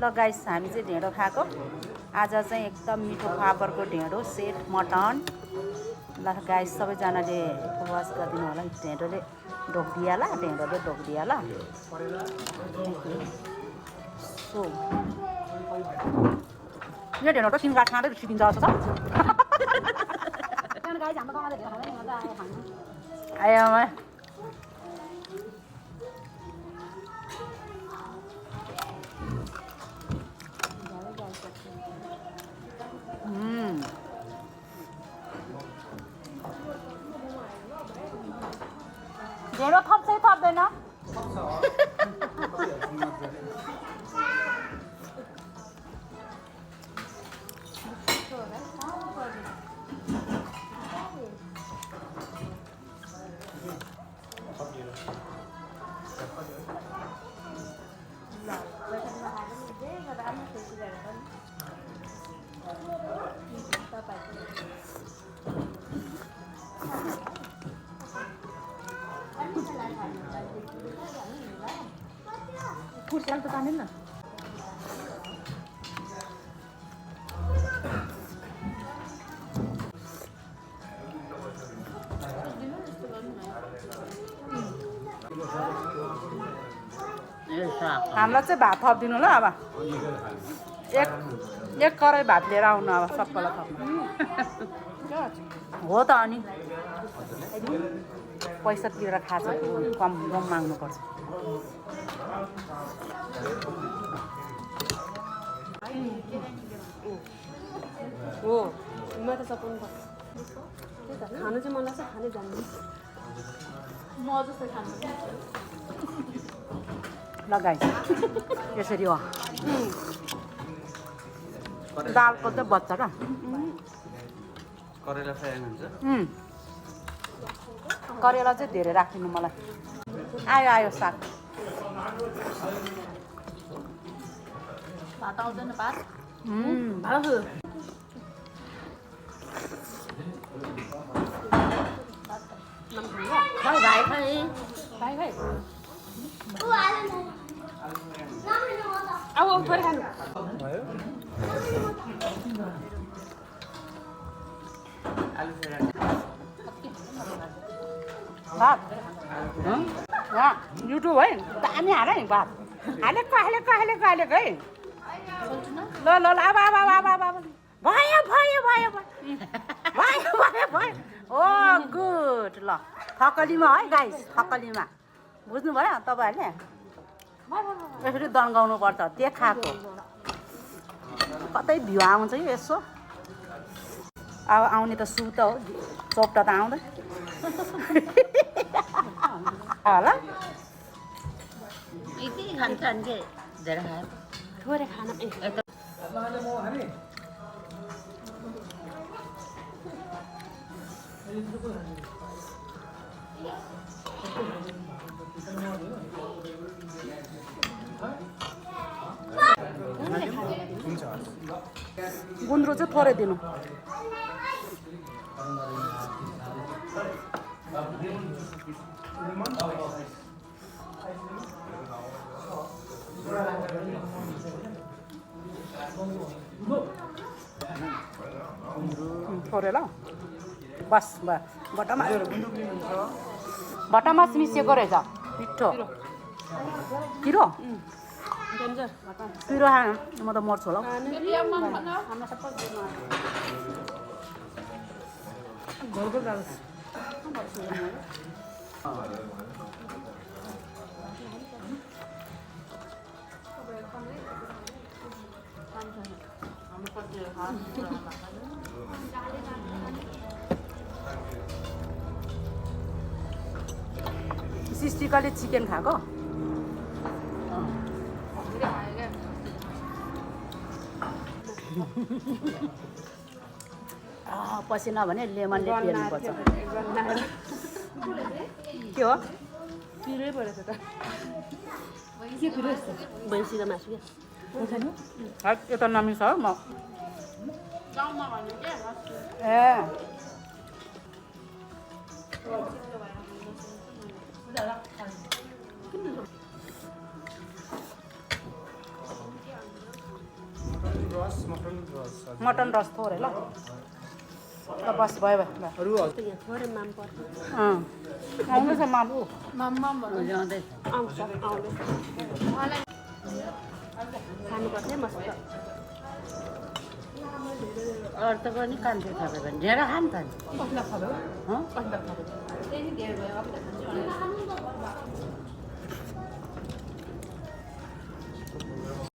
ल गाइस हामी चाहिँ ढेँडो खाएको आज चाहिँ एकदम मिठो फापरको ढेँडो सेट मटन ल गाइस सबैजनाले उपवास गरिदिनु होला ढेँडोले ढोक्दियाला ढेँडोले ढोक्दियाला सो यो ढेँडो त सिमगाठ खाँदै छिटिन्छ जस्तो छ आयो ढेँडो थप्छ थप्दैन कुर्सी त तानेन न हामीलाई चाहिँ भात थपिदिनु ल अब एक कराई भात लिएर आउनु अब सबैलाई थप्नु हो त अनि पैसा तिरेर खान्छ कम कम माग्नुपर्छ हो म त सपाउनु पर्छ खानु चाहिँ मन लाग्छ खानै जान्नु म जस्तो खानु लगाइस यसरी हो दालको चाहिँ बच्चा क्या करेला फ्राई हुन्छ करेला चाहिँ धेरै राखिदिनु मलाई आयो आयो साग भात आउँदैन भात भाइ भाइ भाइ भाइ भाइ अब थोरै खानु भात यहाँ युट्युब है दामी हाल है भात हालेको हालेको हालेको हालेको है ल ल ल अब अब अब अब अब भयो भयो भयो भयो भयो भयो ओ गुड ल थकलीमा है गाइस थकलीमा बुझ्नुभयो तपाईँहरूले यसरी दन्गाउनु पर्छ देखाएको कतै भ्यू आउँछ कि यसो अब आउने त सु त हो चोप्टा त आउँदैन होला यति खान्छ भने धेरै खायो थोरै खाना गुन्द्रुक चाहिँ थोरै दिनु थोरै ल बस भट्टा मास मिसिएको रहेछ मिठो पिरो पिरो म त मर्छु होला सिस्टिकाले चिकन खाएको पसिना भने लेमनले पिर्नुपर्छ के हो पिरै परेछ त के पिरो यस्तो भैँसीको मासु क्या यता नमिस हो म ए मटन रस थोरै ल ल बस भयो भयो अरू त यहाँ थोरै माम पर्छ आउनुहोस् न मामु आउँछ आउँदैछ खानुपर्छ है मस्त अरू त पनि कान्छे थाप्यो भने ढेँडो खानु त नि